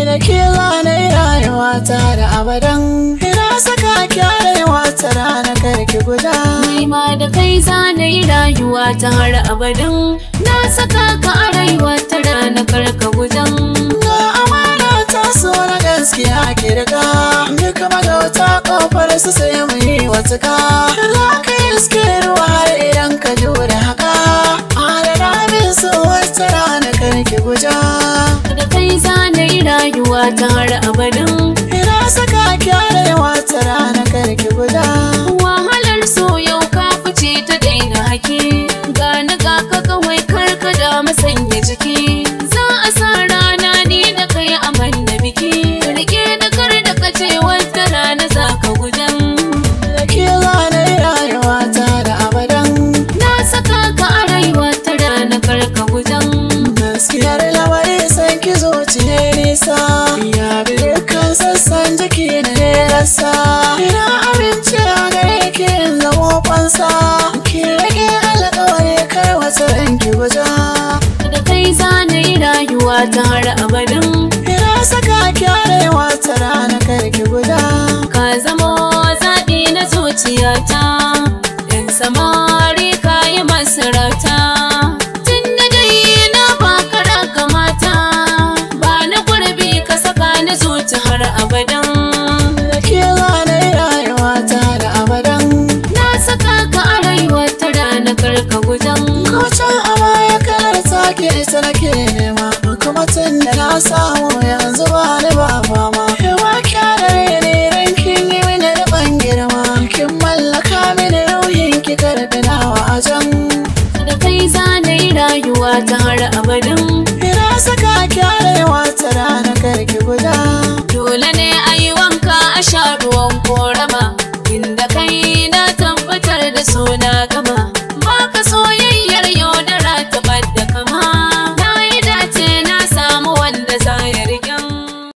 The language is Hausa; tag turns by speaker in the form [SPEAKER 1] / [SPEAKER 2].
[SPEAKER 1] Da ke zana rayuwa ta da abadan. Ina saka ki a rayuwa ta rana kar ki guda.
[SPEAKER 2] Ni ma da kai zana yi rayuwa ta har abadan. Na saka ka a rayuwa ta rana kar ka gudan.
[SPEAKER 1] Ga amana ta so na gaskiya ki riga. Duka magauta kofar su sai mu yi watuka. Za ka iske ruwa har idan ka jure haka. Adana min so wata rana kar ki guja.
[SPEAKER 2] Da kai zana yi rayuwa ta har abadan.
[SPEAKER 1] Ina saka ki a rayuwa ta rana kar ki guda.
[SPEAKER 2] Wahalar so yau ka fice ta daina haki. Gani ga ka kawai kar ka da masanya jiki. Za a sa rana ni da kai a manna biki. Rike da kar da ka ce wata rana za ka gudan.
[SPEAKER 1] Da ke zana rayuwa ta da abadan.
[SPEAKER 2] Na saka ka a rayuwa ta rana kar ka gudan.
[SPEAKER 1] Gaskiyar lamari san ki zuciya nisa. Ya bi dukkan sassan jiki na rasa. Ina amince a gare ki in zamo fansa. Ki rage alƙawari kar wata ran ki guja.
[SPEAKER 2] Da kai zana yi rayuwa ta har abadan.
[SPEAKER 1] Ina saka ki a rayuwa ta rana kar ki guda.
[SPEAKER 2] Ka zamo zaɓi na zuciyata. Yan samari ka yi masarauta. Tun da dai na baka ragamata, ba na gurbi ka saka ni zuci har abadan.
[SPEAKER 1] Da ke zana rayuwa ta da abadan.
[SPEAKER 2] Na saka ka a rayuwa ta rana kar ka gudan.
[SPEAKER 1] Kocin a baya kalar take ita nake nema. Kuma tun da na samu yanzu ba ni ba fama. Yawa kyarare ne ran kin yi mini riban girma. Kin mallaka mini ruhin ki karɓi nawa a can.
[SPEAKER 2] Da kai zana yi rayuwa ta har abadan.
[SPEAKER 1] Ina saka ki a rayuwa ta rana kar ki guda.